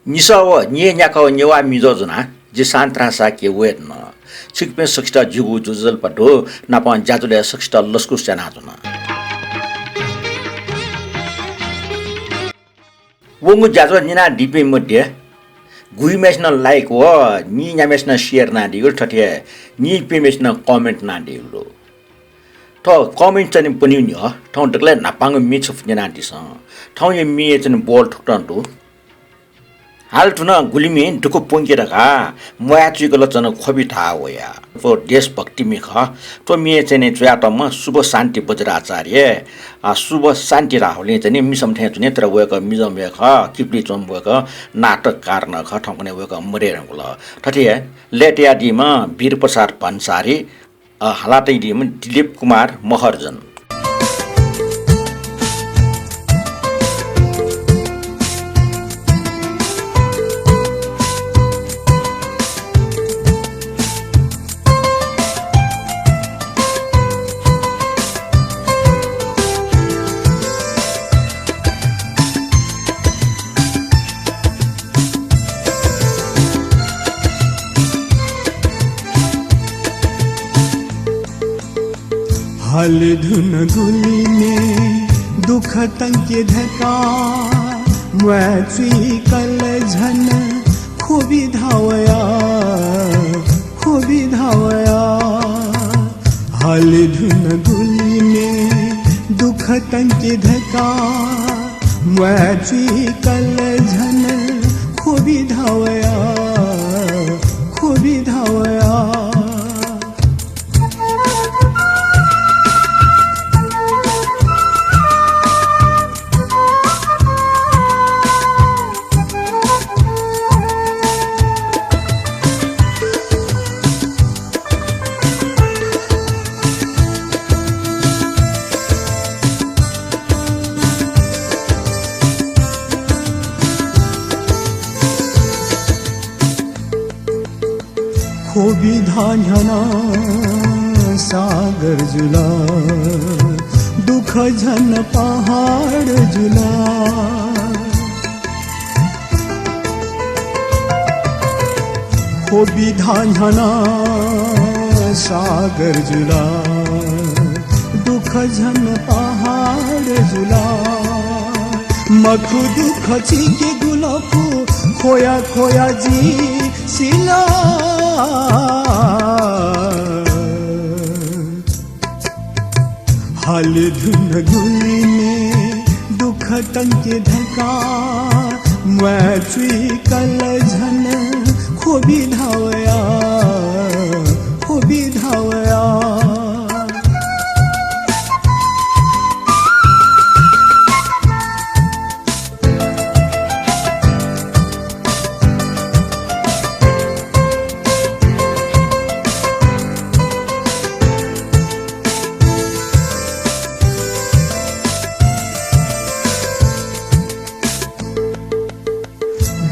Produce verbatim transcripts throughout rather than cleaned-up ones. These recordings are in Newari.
निसः व निया न्याखः नेवाः मिजो जुनाः जि शान्त राजा शाक्य वये धुन। छिकपिं सकसित जिगु ज्वजलपा दु, नापं ज्याझ्वलय् सकसित लसकुस यानाच्वना। वंगु ज्याझ्वः न्यनादीपिं मध्ये गुइम्हय्सिनं like व नीन्याम्हय्सिनं share यानादीगु, थथे हे नीप्यम्हय्सिनं comment यानादीगु दु। थ्व comment चाहिँ नि पनिउ नि हँ, थौं दकलय् न्हापांगु म्ये छपु न्यनादिसँ। थौंया म्ये चाहिँ नि बोल थुकथं दु। हाल थुन गुलिमि दुःख प्वंके धकाः म्वाये चुइकल झन ख्वबि धाः वया। थ्व देशभक्ति म्ये खः। थ्व म्ये चाहिँ नि च्वयातःम्ह शुभ शान्ति वज्राचार्य, आ, शुभ शान्ति धाः हुलिं चाहिँ नि मिसाम्ह थें च्वनी, तर वय्कः मिजंम्ह हे खः, किपुली च्वंम्ह वय्कः नाटककार नं खः, थौंकन्हय् वय्कः मदये धुंकल। थथे हे लय् तयादीम्ह वीर प्रसाद भन्सारी, अ, हालातयादीम्ह दिलीप कुमार महर्जन। हाल धुन गुलिमि दुःख तंके धकाः म्वाये चुइकल झन ख्वबि धाः वया, ख्वबि धाः वया। हाल धुन गुलिमि दुःख तंके धकाः म्वाये चुइकल झन ख्वबि धाः वया, ख्वबि धाः वया। ख्वबि धाः न्ह्यानाः सागर जुल, दुःख झन पहाड जुल। ख्वबि धाः न्ह्यानाः सागर जुल, दुःख झन पहाड जुल। मखु दुःख चिकेगु लँपु ख्वया ख्वया जिं सिल। हाल धुन गुलिमि दुःख तंके धकाः म्वाये चुइकल झन ख्वबि धाः वया, ख्वबि धाः वया।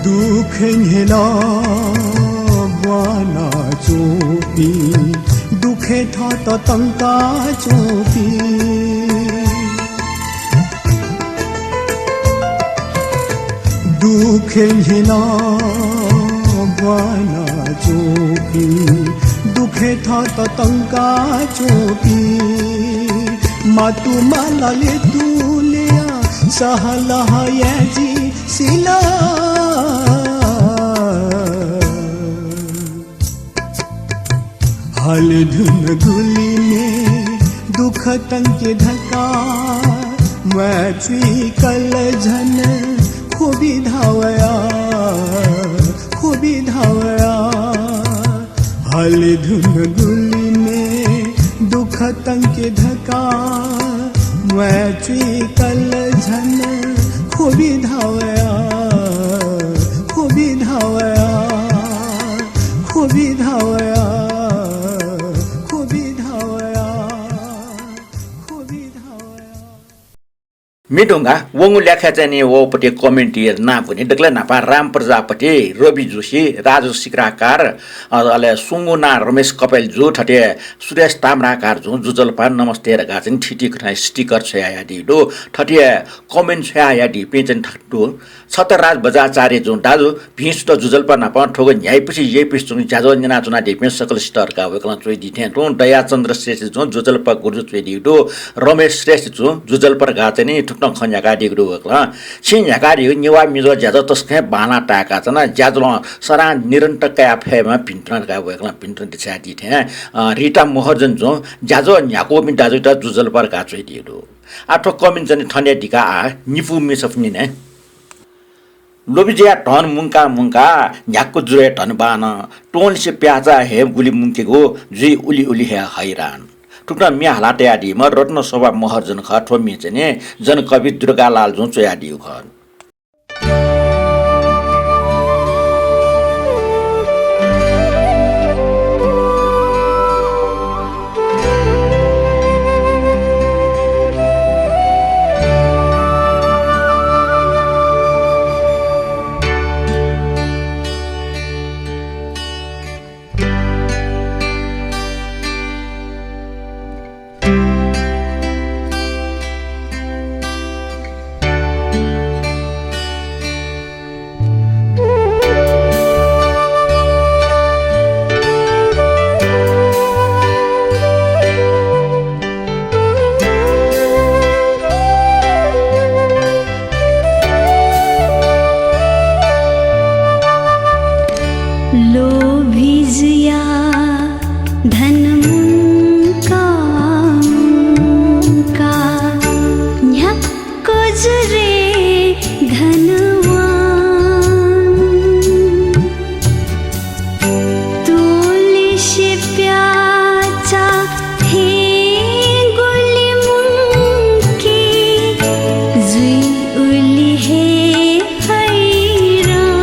दुःखय् न्ह्यलं ब्वानाच्वंपिं, दुःखय् थःत तंकाच्वंपिं। दुःखय् न्ह्यलं ब्वानाच्वंपिं, दुःखय् थःत तंकाच्वंपिं। मातुमाला लय्तुं ल्ययाः सहलह याये जिं सिल। हाल धुन गुलिमि दुःख तंके धकाः म्वाये चुइकल झन ख्वबि धाः वया, ख्वबि धाः वया। हाल धुन गुलिमि दुःख तंके धकाः म्वाये चुइकल झन ख्वबि धाः वया, ख्वबि धाः वया, ख्वबि धाः वया, ख्वबि धाः वया, ख्वबि धाः वया। म्ये धुंकाः वंगु ल्याखय् चाहिँ नि वःपति comment-या नां बुने दकलय् न्हापां राम प्रजापति, रवि जोशी, राजु सिक्राकार, अ, अले सुंगुना रमेश कपैल जु, थथे सुरेश ताम्राकार जुं जुजलपा नमस्ते धकाः चाहिँ नि थीथी खनाः sticker छ्वयाहयादी दु। थथे comment छ्वयाहयादीपिं चाहिँ नि थथे दु। छतराज बज्राचार्य जुं दाजु, भिं सुथ जुजलपा नाप थुगु न्ह्याइपुसे यइपुसे च्वंगु ज्याझ्वः न्यनाच्वनादीपिं सकलसित धकाः वय्कलं च्वयादी थें तुं दया चन्द्र श्रेष्ठ जुं जुजलपा गुरुजु च्वयादीगु दु। रमेश श्रेष्ठ जुं जुजलपा धकाः चाहिँ नि थुकथं खँ न्ह्याकादीगु दु वय्कलं। छिं न्ह्याकादीगु नेवाः मिजो ज्याझ्वः तसकं हे बांलाः ताय्काच्वना। ज्याझ्वलं सदां निरन्तर कयाः फयेमा भिंतुना धकाः वय्कलं भिंतुना देछायादी थें, अ, रिता महर्जन जुं ज्याझ्वः न्ह्याकूपिं दाजुत जुजलपा धकाः च्वयादीगु दु। आः थ्व comment चाहिँ नि थन हे दिका आः निपु मिसापिं निने। लोभि जुयाः धन मुंका मुंका न्ह्याक्व जुइ हे धनवान। त्वंलिसे प्याःचाः हे गुलि मुंकेगु जुइ उलि उलि हे हैरान। थुकथं म्ये हाला तयादीम्ह रत्न शोभा महर्जन खः। थ्व म्ये चाहिँ नि जनकवि दुर्गालाल जुं च्वयादीगु खः। लोभी जुयाः धन मुंका मुंका न्ह्याक्व जु रे धनवान। त्वंलिसे प्याःचाः हे गुलि मुंके जुइ उलि हे हैरान।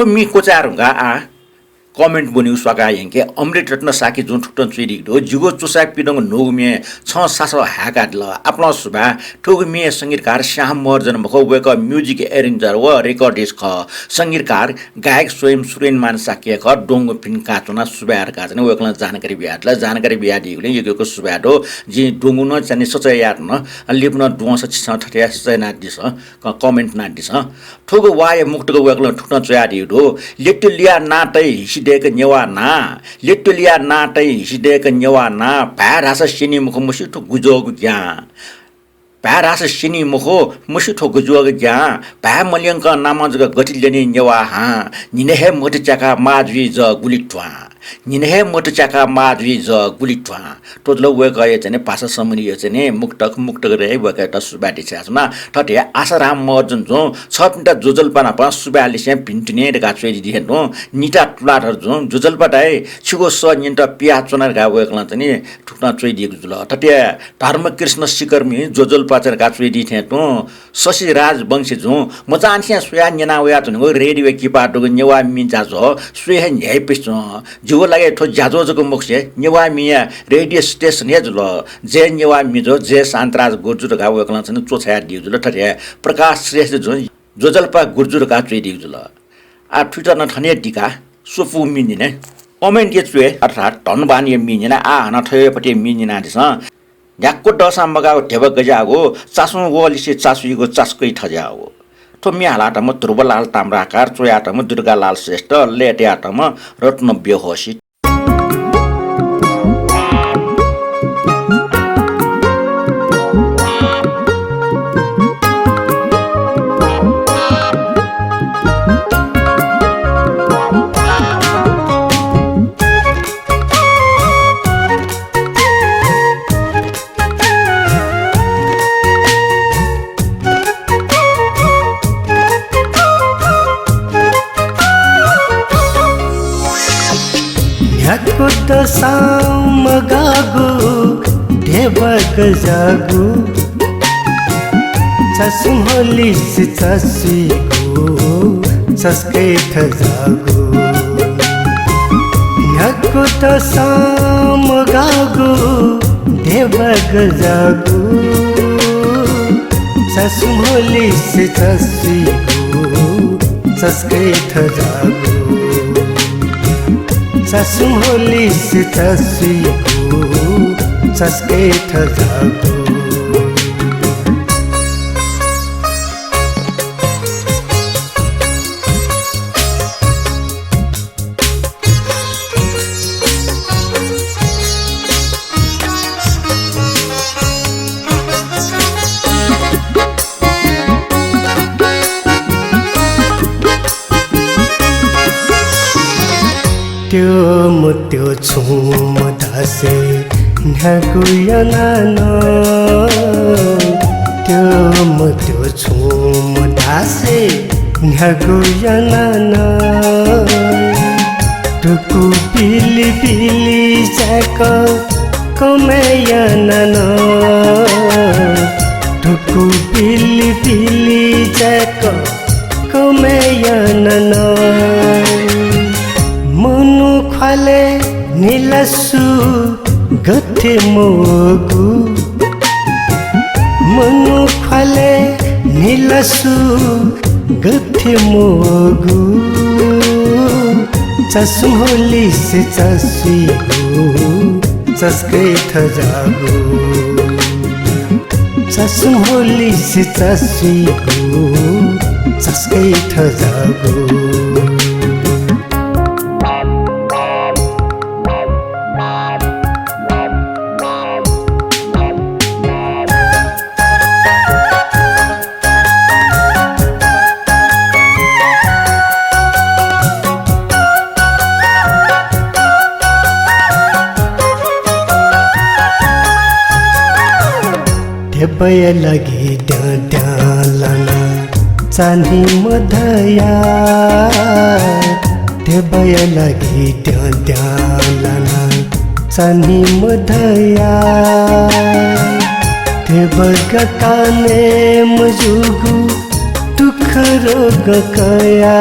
म्ये क्वचाये धुंकाः आः comment ब्वनेगु स्वाका यंके। अमृत रत्न शाक्य जुं थुकथं च्वयादीगु दु। जिगु चुसाय् पिदंगु न्हूगु म्ये छं सासः हाय्कादिल। आपालं सुभाय्। थुगु म्ये संगीतकार श्याम महर्जन मखु, वय्कः music arranger व recordist खः। संगीतकार गायक स्वयं सुरेनमान शाक्य खः। द्वंगु भिंकाः च्वनाः सुभाय् धकाः चाहिँ वय्कलं जानकारी बियादिल। जानकारी बियादीगुलिं यक्व यक्व सुभाय् दु। जिं द्वंगु नं चाहिँ सःतक याये धुन। लिपा नं द्वंसा छिसं थथे सःतक यानादिसँ, क-, comment यानादिसँ। थुगु वाःया मुक्तक वय्कलं थुकथं च्वयादीगु दु। ल्यतुलिया नां तइ हिसि दय्क नेवाः नां, ल्यतुलिया नां तइ हिसि दय्क नेवाः नां, भाय् धाःसा स्यनी मखु मस्यू थ्व गुज्वःगु ज्ञां। भाय् धाःसा स्यनी मखु मस्यू थ्व गुज्वःगु ज्ञां, भाय् मल्यंकं नामं जक गथे ल्यनी नेवाः हां, न्हिनय् हे मत च्याकाः माः जुइ जः गुलि ध्वां। न्हिनय् हे मत च्याकाः माः जुइ जः गुलि ध्वां। थ्व जुल वय्कःया चाहिँ भाषा सम्बन्धीया चाहिँ मुक्तक, मुक्तकतय् वय्कःयात सुभाय् देछानाच्वना। थथे आशाराम महर्जन जुं छःपिन्त ज्वजलपा नाप सुभाय् लिसें भिन्तुने धकाः च्वयादीथें तुं निता तुलाधर जुं ज्वजलपा दाइ, छिगु सः न्यनेत पियाच्वना धकाः वय्कलं चाहिँ थुकथं च्वयादीगु जुल। थथे धर्मकृष्ण सिकर्मी ज्वजलपा चाहिँ धकाः च्वयादीथें तुं शशि राजवंशी जुं मचांनिसें स्वयाः न्यना वयाच्वनीगु रेडियो किपा दुगु नेवाः म्ये ज्याझ्वः स्वये हे न्ह्याइपुसे च्वं। जिगु लागि थ्व ज्याझ्वः जक मखुसे नेवाः म्येया रेडियो स्टेसन हे जुल। जय नेवाः म्ये ज्वः, जय शान्तराज गुर्जु धकाः वय्कलं चाहिँ च्वछायादीगु जुल। थथे प्रकाश श्रेष्ठ जुं ज्वजलपा गुर्जु धकाः च्वयादीगु जुल। आः थुइत नं थन हे दिका स्वपु म्ये न्यने। कमेन्टया च्वय् अर्थात् धनबानया म्ये न्यना। आः हानं थ्वयापट्टि म्ये न्यनादिसँ। न्ह्याक्व दःसां मगाःगु ध्यबा गज्याःगु, चासुं वःलिसे चासुइगु चासकइ थज्याःगु। थ्व म्ये हालातःम्ह ध्रुवलाल ताम्राकार, च्वयातःम्ह दुर्गालाल श्रेष्ठ, लय् तयातःम्ह रत्न बेहोसी। न्ह्याक्व दःसां मगाःगु ध्यबा गज्याःगु, चासुं वःलिसे चासुइगु चासकइ थज्याःगु। न्ह्याक्व दःसां मगाःगु ध्यबा गज्याःगु, चासुं वःलिसे चासुइगु चासकइ थज्याःगु। चासुं वःलिसे चासुइगु चासकइ थज्याःगु। त्यो मत्यो छुं मधासे न्ह्यागु याना नं, त्यो मत्यो छुं मधासे न्ह्यागु याना नं, धुकु बिलिबिलि जाय्क कमय् याना नं, धुकु बिलिबिलि जाय्क कमय् याना नं, मनू ख्वालय् न्हिलासु गथे मवःगु, मनू ख्वालय् न्हिलासु गथे मवःगु, चासुं वःलिसे चासुइगु चासकइ थज्याःगु। चासुं वःलिसे चासुइगु चासकइ थज्याःगु। ध्यबाया लागि द्यां द्यां लाना चान्हि मधया, ध्यबाया लागि द्यां द्यां लाना चान्हि मधया, ध्यबा काने मजूगु दुःख रोग कया,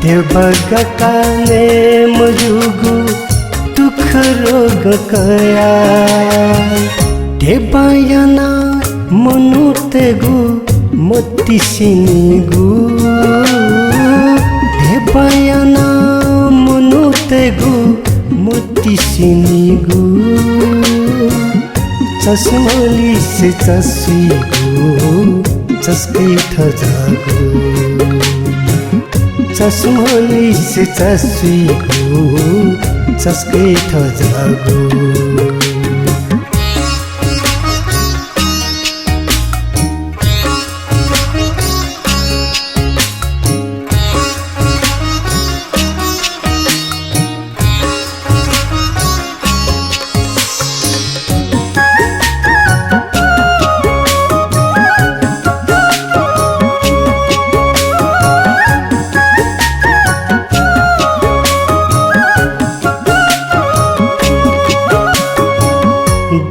ध्यबा काने मजुगु दुःख रोग कया, ध्यबा याना मनूतय्गु मतिसिनिगु, ध्यबा याना मनूतय्गु मतिसिनिगु। चस्मलिसे चस्वीगु चस्कै थजागु। चस्मलिसे चस्वीगु चस्कै थजागु।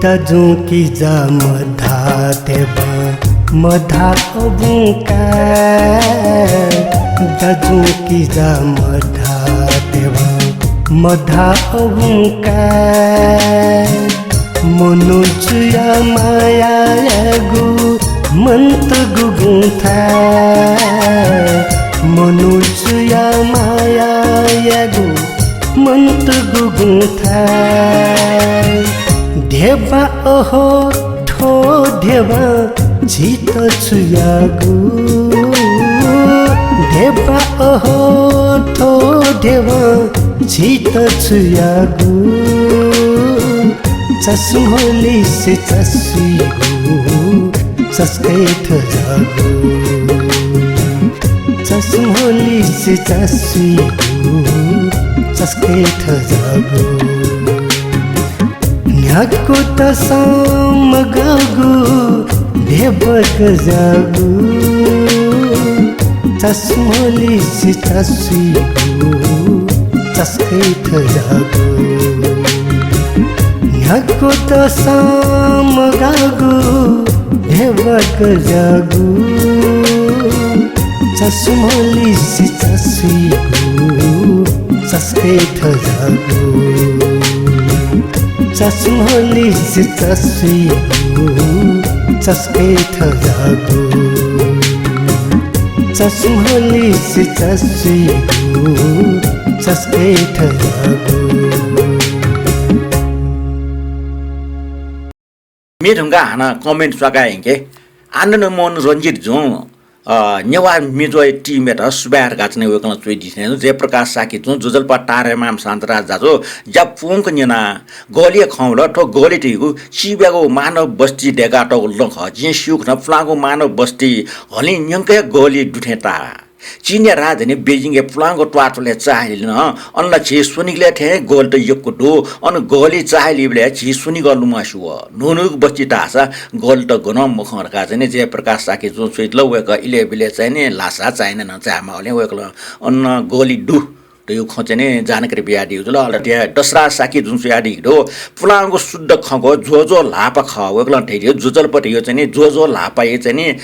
दाजुकिजा मधा ध्यबा मधा अबुंका। दाजुकिजा मधा ध्यबा मधा अबुंका। मनूतय्या मायायागु मन्त गुगुं थाय्। मनूतय्या मायायागु मन्त गुगुं थाय्। ध्यबा अहो थ्व ध्यबा झीत छु याःगु। ध्यबा अहो थ्व ध्यबा झीत छु याःगु। चस्मलिसे चस्वीगु चस्कै थजागु। चस्मलिसे चस्वीगु चस्कै थजागु। न्ह्याक्व तसं मगाःगु ध्यबा कजागु। चस्मलिसे चस्वीगु चस्कै थजागु। न्ह्याक्व तसं मगाःगु ध्यबा कजागु। चस्मलिसे चस्वीगु चस्कै थजागु। चस्मलिसे चस्वीगु चस्कै थजागु। चस्मलिसे चस्वीगु चस्कै थजागु। मे धुंका हानं comment च्वका यंके। आनन्द मोहन रंजित जुं, अ, नेवाः म्येज्वः team-यात सुभाय् धकाः चाहिँ वय्कलं च्वयादीथें, जयप्रकाश शाक्य जुं ज्वजलपा तारेमाम शान्तराज दाजु ज्या पूवंक न्यना। गलिया खँ वल, थ्व गलि धइगु चिब्यागु मानव बस्ती दय्कातःगु लँ खः। जिं स्यूगु खँ पुलांगु मानव बस्ती हलिं न्यंक हे गलि दु थें ताः। चीनया राजधानी बेजिङय् पुलांगु त्वाःतुलय् चाःहिली नं अन ला झी स्वनिगलय् थें गलित यक्व दु। अन गलि चाःहिलीबलय् झी स्वनिगः लुमंसे वः। न्हून्हूगु बस्ती धाःसा गलित गनं मखं धकाः चाहिँ जयप्रकाश शाक्य जुं च्वयादिल। वय्कः इलय् बिलय् चाहिँ नि ल्हासा चाइना नं चायेमाःगुलिं वय्कलं अन गलि दु धइगु खँ चाहिँ नि जानकारी बियादीगु जुल। अले थथे दशरथ शाक्य जुं च्वयादीगु दु। पुलांगु शुद्ध खँग्वः ज्वःज्वः ल्हापा खः। वय्कलं धयादीगु ज्वजलपा धइगु चाहिँ नि ज्वःज्वः ल्हापाया चाहिँ नि, अ,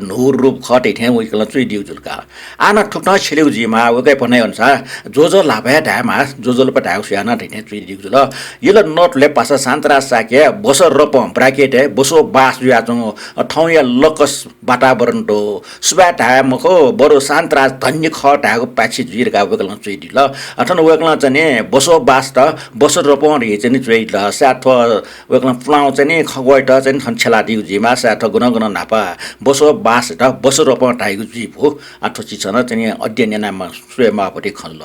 न्हूगु रूप खः धइथें वय्कलं च्वयादीगु जुल का। आः नं थुकथं छ्यलेगु जुइमाः। वय्कःया भनाइ अनुसार ज्वःज्वः ल्हापा हे धायेमाः, ज्वजलपा धायेगु सुयां नं धइथें च्वयादीगु जुल। यल नतुलय् पासा शान्तराज शाक्य बसोरपं, bracket-य् बसोबास जुयाच्वंगु थौंया लकस वातावरण दु। सुभाय् धाये मखु, बरु शान्तराज धन्य खः धायेगु पाय्छि जुइ धकाः वय्कलं च्वयादिल। अथें वय्कलं चाहिँ नि बसोबासत बसोरपं धइगु चाहिँ नि च्वयादिल। सायद थ्व वय्कलं पुलांगु चाहिँ नि खँग्वःयात चाहिँ नि थन छ्यलादीगु जुइमाः। सायद थ्व गनं गनं न्हापा बसोबासत बसोरपं धाइगु जुइफु। आः थ्व चिज नं चाहिँ नि अध्ययन यानाः स्वयेमाःगु पति खँ जुल।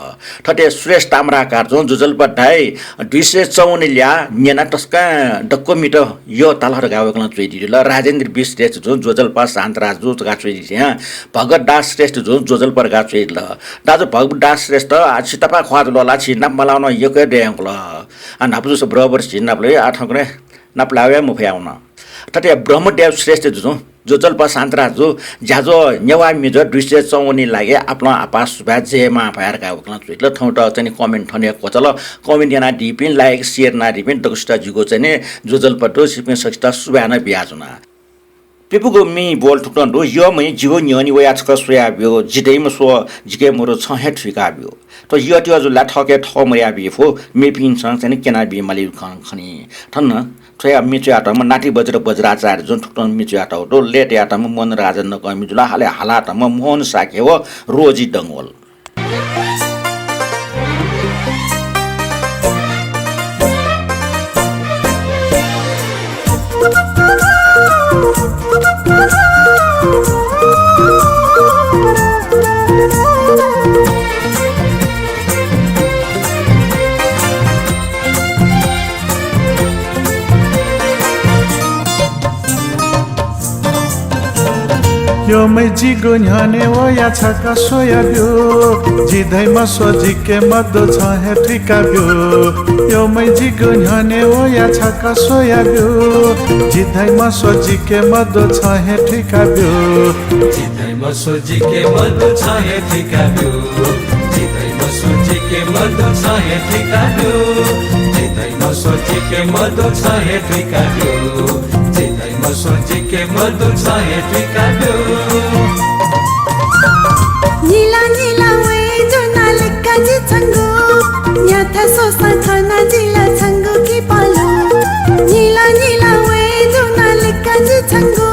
थथे सुरेश ताम्राकार जुं ज्वजलपा धाइ दुई सय चौवन्ने ल्याः न्यना तसकं दक्व मित यः ताल धकाः वय्कलं च्वयादीगु जुल। राजेन्द्र विश्रेष्ठ जुं ज्वजलपा शान्तराज जु धकाः च्वयादीथें भगत दास श्रेष्ठ जुं ज्वजलपा धकाः च्वयादीगु जुल। दाजु भगत दास श्रेष्ठ, आः छि तफा ख्वाः जुल ला, छि नाप मलाः नं यक्व हे दयेधुंकल। आः न्हापा जूसा बराबर झी नाप लाइ, आः थौंकन्हय् नाप लायेगु हे मफयावन। थथे ब्रह्मदेव श्रेष्ठ जुं ज्वजलपा शान्तराज जु ज्याझ्वः नेवाः म्येज्वः दुई सय चौवन्ने लागि आपालं आपाः सुभाय् जय मांभाय् धकाः वय्कलं च्वयादिल। थौंयात चाहिँ नि comment थन हे क्वचाल। Comment यानादीपिं, like, share यानादीपिं दक्वसित जिगु चाहिँ नि ज्वजलपा दु, छिपिं सकसित सुभाय् नं बियाच्वना। प्यपुगु म्ये ब्वल थुकथं दु, यःमय् जिगु न्ह्यःने वयाः छकः स्वयाब्यु, जि धइम्ह स्व जिके मदु छं हे थुइकाब्यु। थ्व यःत्यः जुल ला थःके थः मयाबी फु, मेपिन्सं चाहिँ नि क्यनाबी माली खँ खनी। थन थ्वया म्ये च्वयातःम्ह नाति बज्र वज्राचार्य जुं थुकथं म्ये च्वयातःगु दु, लय् तयातःम्ह मोहन राजन नकःमि जुल, हाले हालातःम्ह मोहन शाक्य व रोजी डंगोल। यःमय् जिगु न्ह्यःने वयाः छकः स्वयाब्यु, जि धइम्ह स्व जिके मदु छं हे थुइकाब्यु। यःमय् जिगु न्ह्यःने वयाः छकः स्वयाब्यु, जि धइम्ह स्व जिके मदु छं हे थुइकाब्यु। जि धइम्ह स्व जिके मदु छं हे थुइकाब्यु। जि धइम्ह स्व जिके मदु छं हे थुइकाब्यु। जि धइम्ह स्व जिके मदु छं हे थुइकाब्यु। जि धइम्ह स्व जिके मदु छं हे थुइकाब्यु। निला निला वये धुन लिक्क जि छंगु, न्ह्याथाय् स्वसां खना जिल छंगु किपालु। निला निला वये धुन लिक्क जि छंगु,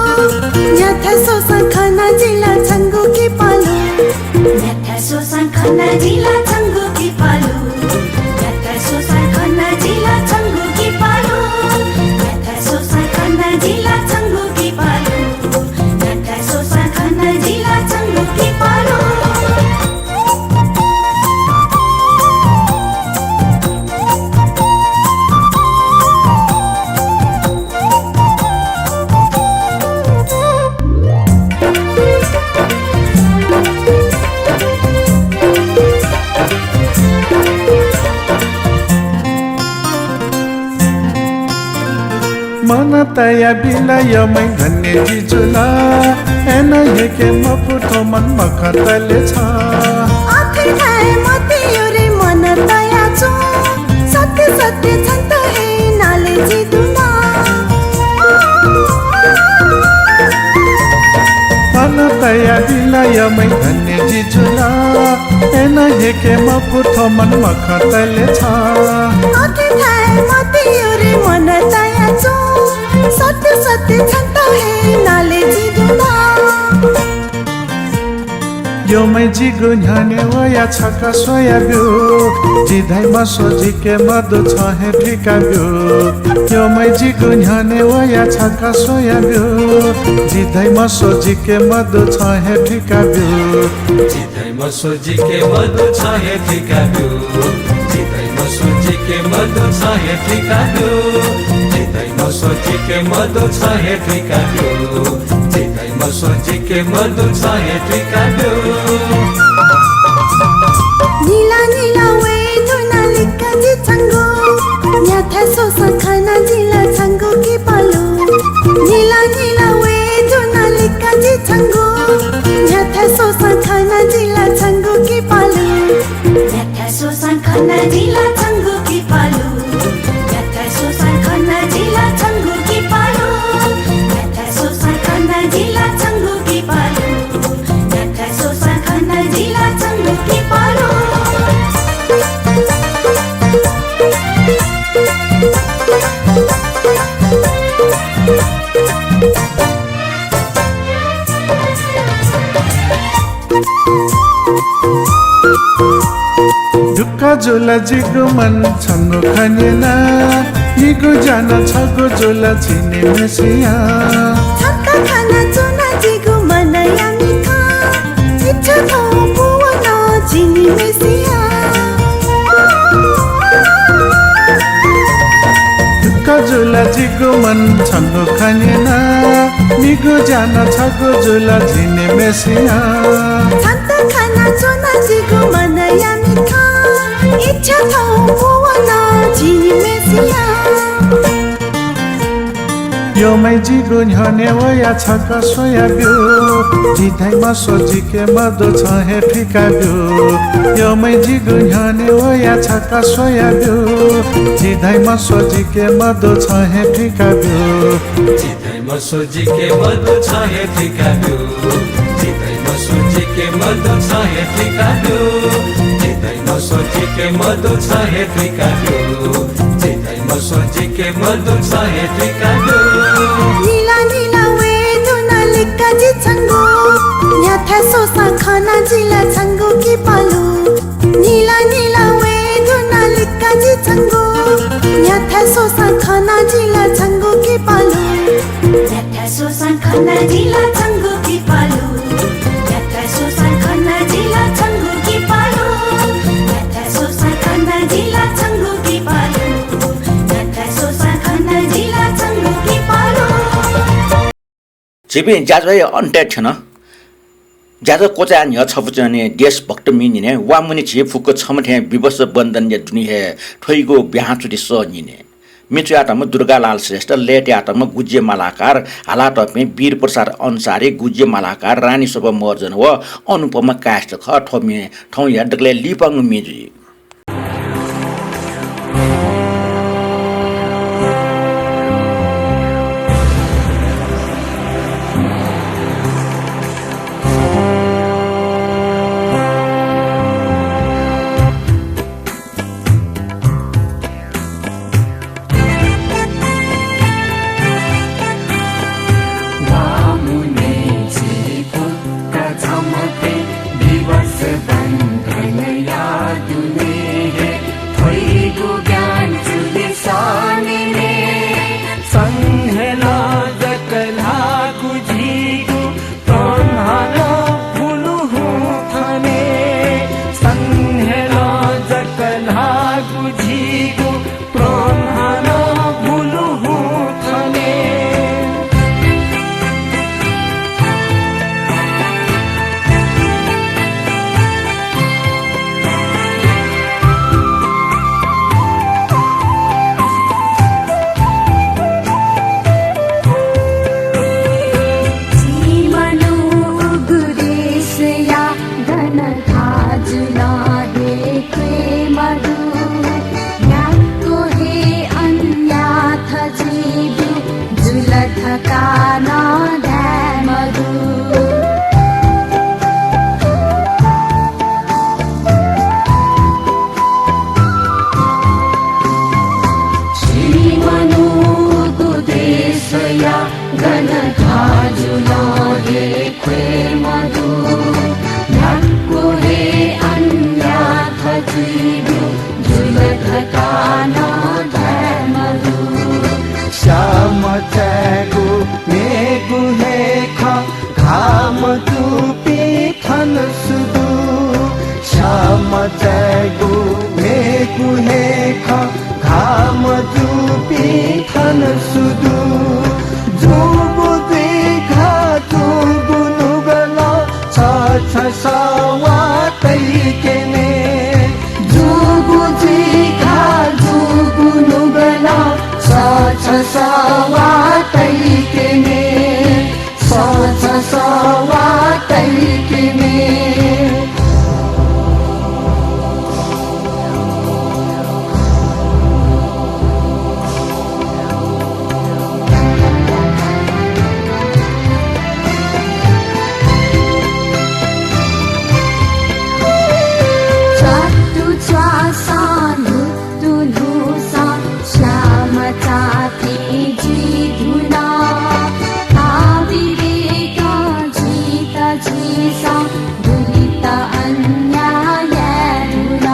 न्ह्याथाय् स्वसां खना जिल छंगु किपालु। न्ह्याथाय् स्वसां खना जिल छंगु किपालु। न्ह्याथाय् स्वसां खना जिल छंगु किपालु। न्ह्याथाय् स्वसां खना जिल छंगु किपालु। न्ह्याथाय् स्वसां खना जिल छंगु किपालु। मन तया बिल यःमय् धन्य जि जुल, अय्नं हेके मफु थ्व मन मखंतले छ। अथे धाये मते यो रे मन तया च्वँ, सत्य सत्य छन्त हे नाले जि दुन। मन तया बिल यःमय् धन्य जि जुल, अय्नं हेके मफु थ्व मन मखंतले छ। अथे धाये मते यो रे मन तया च्वँ, सत्य सत्य छन्त हे नाले जि दुन। यःमय् जिगु न्ह्यःने वयाः छकः स्वयाब्यु, जि धइम्ह स्व जिके मदु छं हे थुइकाब्यु। यःमय् जिगु न्ह्यःने वयाः छकः स्वयाब्यु, जि धइम्ह स्व जिके मदु छं हे थुइकाब्यु। जि धइम्ह स्व जिके मदु छं हे थुइकाब्यु। जि धइम्ह स्व जिके मदु छं हे थुइकाब्यु। जि धइम्ह स्व जिके मदु छं हे थुइकाब्यु। जि धइम्ह स्व जिके मदु छं हे थुइकाब्यु। निला निला वये धुन लिक्क जि छंगु, न्ह्याथाय् स्वसां खना जिल छंगु किपालु। निला निला वये धुन लिक्क जि छंगु, न्ह्याथाय् स्वसां खना जिल छंगु किपालु। न्ह्याथाय् स्वसां खना जिल छंगु किपालु। न्ह्याथाय् स्वसां खना जिल छंगु किपालु। न्ह्याथाय् स्वसां खना जिल छंगु किपालु। न्ह्याथाय् स्वसां खना जिल छंगु किपालु। दुःख जुल जिगु मन छंगु खँ न्यनाः, निगू ज्या नं छगू जुल झिंनिम्हय्सिया। छन्त खनाच्वना जिगु मनया मिखा, इच्छा थौं पूवन झिंनिम्हय्सिया। दुःख जुल जिगु मन छंगु खँ न्यनाः, निगू ज्या नं छगू जुल झिंनिम्हय्सिया। छन्त खनाच्वना जिगु मनया मिखा, इच्छा थौं पूवन झिंनिम्हय्सिया। यःमय् जिगु न्ह्यःने वयाः छकः स्वयाब्यु। जि धाइम्ह स्व जिके मदु छं हे थुइकाब्यु। यःमय् जिगु न्ह्यःने वयाः छकः स्वयाब्यु। जि धाइम्ह स्व जिके मदु छं हे थुइकाब्यु। जि धाइम्ह मसोजिके मदु छ हे त्रिका दु। जितै मसोजिके मदु छ हे त्रिका दु। जितै मसोजिके मदु छ हे त्रिका दु। जितै मसोजिके मदु छ हे त्रिका दु। निला निला वये धुन लिक्क जि छंगु। न्ह्याथाय् स्वसां खना जिला छंगु किपालु। निला निला वये धुन लिक्क जि छंगु। न्ह्याथाय् स्वसां खना जिला छंगु किपालु। न्ह्याथाय् स्वसां खना जिला छंगु किपालु। न्ह्याथाय् स्वसां खना जिला छंगु किपालु। न्ह्याथाय् स्वसां खना जिला छंगु किपालु। न्ह्याथाय् स्वसां खना जिला छंगु किपालु। झीपिं ज्याझ्वःया अन्त्यय् थ्यन। ज्याझ्वः क्वचाय् न्ह्यः छपु च्वने देशभक्तमि न्हिनय् वा मुनि झी फुक्क छम्ह थें विवश बन्धनया दुने हे थ्वइगु ब्याहां चुति सः न्हिनय्। म्ये चुयातःम्ह दुर्गालाल श्रेष्ठ, लय् तयातःम्ह गुज्जे मालाकार, हालातःपिं वीर प्रसाद अन्सारी, गुज्जे मालाकार, रानी शोभा महर्जन व अनुपमा कायस्थ खः। थ्व म्ये थौंया दकलय् लिपांगु म्ये जुइ। वा मुनि झी फुक्क छम्ह थें विवश बन्धनया दुने हे थ्वइगु ब्याहां चुति सः न्हिनय्। संहेलं जक ल्हाःगु झीगु प्राण हानं बुलुहुँ थने। संहेलं जक ल्हाःगु झीगु प्राण हानं बुलुहुँ थने। झी मनूगु देशया गन धाजुलं हे क्वय् मदु। न्ह्याक्व हे अन्याथ जुइब्यु जुल धकाः नं धाये मदु। झी मनूगु देशया गन धाजुलं हे क्वय् मदु। न्ह्याक्व हे अन्याथ जुइब्यु जुल धकाः नं धाये मदु। स्यामचाय् गु मेगु हे खँ घाम दुपिं थन सु दु। स्यामचाय् गु मेगु हे खँ घाम दुपिं थन सु दु। जूगु जुइखः जूगु नुगलं छ छ सवाः तइकेने। जूगु जुइखः जूगु नुगलं छ छ सवाः तइकेने। छ छ सवाः तइकेने। च्वातुच्वासां न्हूतुन्हूसां स्यामचा थें जुइ धुन। भावविवेकं झीत झीसं गुलि त अन्याय याये धुन।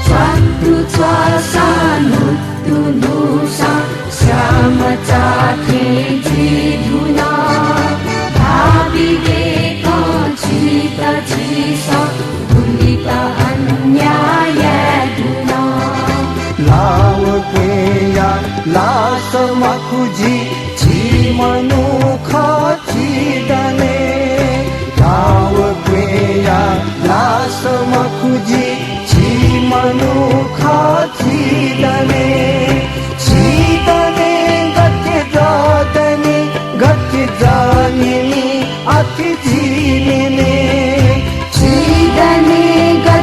च्वातुच्वासां न्हूतुन्हूसां स्यामचा थें जुइ धुन। भावविवेकं झीत झीसं गुलि त अन्याय याये धुन। लाव क्वय्‌या लास मखु झी, झी मनू खः झी दने। लाव क्वय्‌या लास मखु झी, झी मनू खः झी दने। झी दने गथे जः दनि, गथे जः निनि, अथे झी निने। झी दने गथे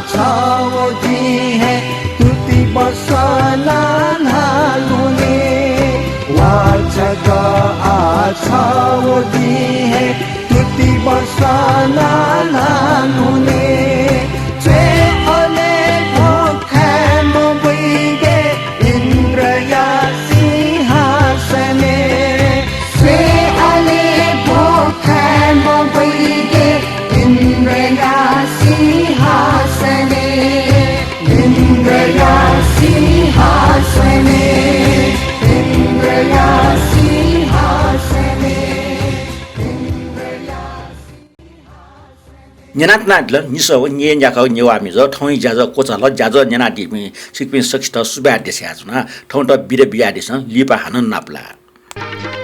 छावदी है तुति बसना नालुने। वाचक आ छावदी है तुति बसना नालुने। च्वे अले भोखाय् मबुइगे इन्द्रया सिंहासने। च्वे अले भोखाय् मबुइगे इन्द्रया सिंहासने। इन्द्रया सिंहासने। इन्द्रया सिंहासने। न्यनातनादिल निसः व न्यय् न्याखः नेवाः मिजः। थौंया ज्याझ्वः क्वचाल। ज्याझ्वः न्यनादीपिं छिकपिं सकसित सुभाय् देछानाच्वना। थौंयात बिदा बियादिसँ। लिपा हानं नापलाये।